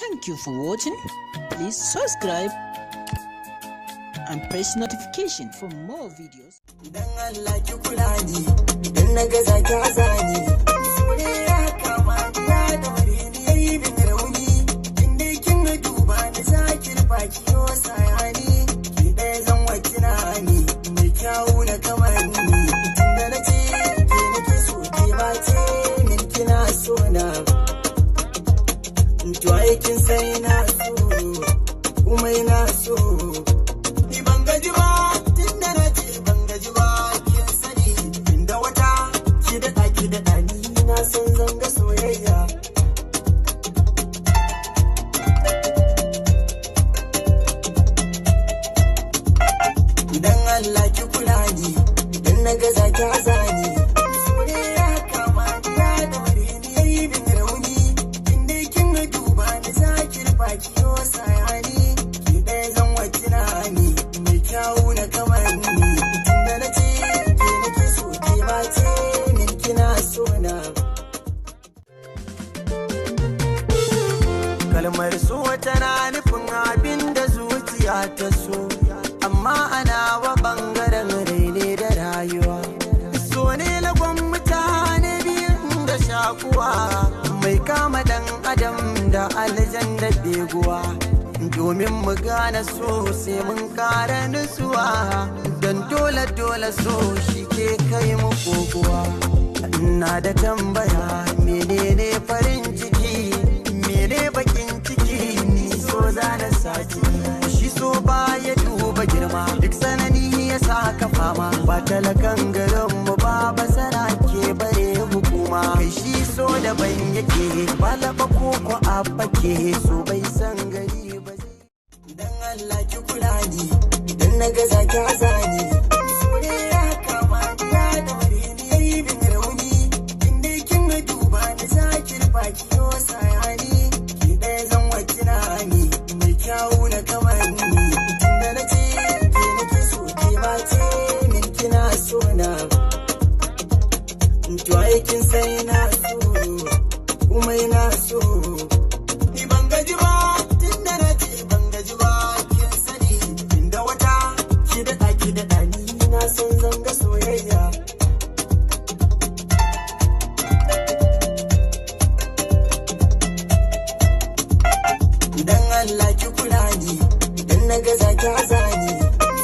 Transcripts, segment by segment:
Thank you for watching. Please subscribe and press notification for more videos. Dan Allah ki kula ni, idan na gaza ki azani. Sune ya kama ni ya daure ni yayi min rauni. In dai kin duba ni za ki rufa ki yo sayani. Ki ɗaya zan wakina ni, mai kyawu na kamar ni. Tunda na ce ke nake so ke ma ce min kina so na. To ai kin san ina so, kuma ina so. Ni ban gaji ba, tunda na ce ban gaji ba, kin sani. Inda wata ki daɗa ni na san zan ga soyayya. Dan Allah ki kula ni, idan na gaza ki azani. Sune ya kama ni ya daure ni yayi min rauni. In dai kin duba ni za ki rufa ki yo sayani. Ki ɗaya zan wakina ni, mai kyawu na kamar ni. Tunda na ce ke nake so ke ma ce min kina so na. Kalmar so tana nufin abin da zuciya ta so, amma ana wa bangaren rai da rayuwa. So ne lagon mutane biyun da shakuwa, mai kama dan adam da aljan da beguwa. Domin mu gane so sai mun kara nutsuwa, don dole dole so shi ke kai mu kokowa. Ina da tambaya, menene farin ciki? Mene bakin ciki? Ni so za na sace shi, so ba ya duba girma, duk sanani ya saka fama. Ba talakan garin mu ba, basara ke bare hukuma. Kai shi so daban yake, ba laba ko ko a fake, so bai san gari ba. Dan Allah ki kula ni, idan na gaza ki azani. Sune ya kama ni ya daure ni yayi min rauni. In dai kin duba ni za ki rufa ki yo sayani. Ki ɗaya zan wakina ni, mai kyawu na kamar ni. Tunda na ce ke nake so ke ma ce min kina so na. To ai kin san ina so, kuma ina so. Ni ban gaji ba, tunda na ce ban gaji ba, kin sani. Inda wata ki daɗa ni na san zan ga soyayya. Dan Allah ki kula ni, idan na gaza ki azani.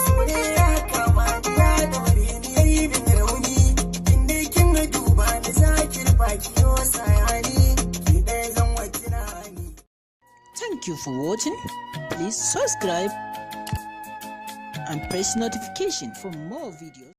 Sune ya kama ni ya daure ni yayi min rauni. In dai kin duba ni za ki rufa ki yo sayani. Ki ɗaya zan wakina ni. Thank you for watching. Please subscribe and press notification for more videos.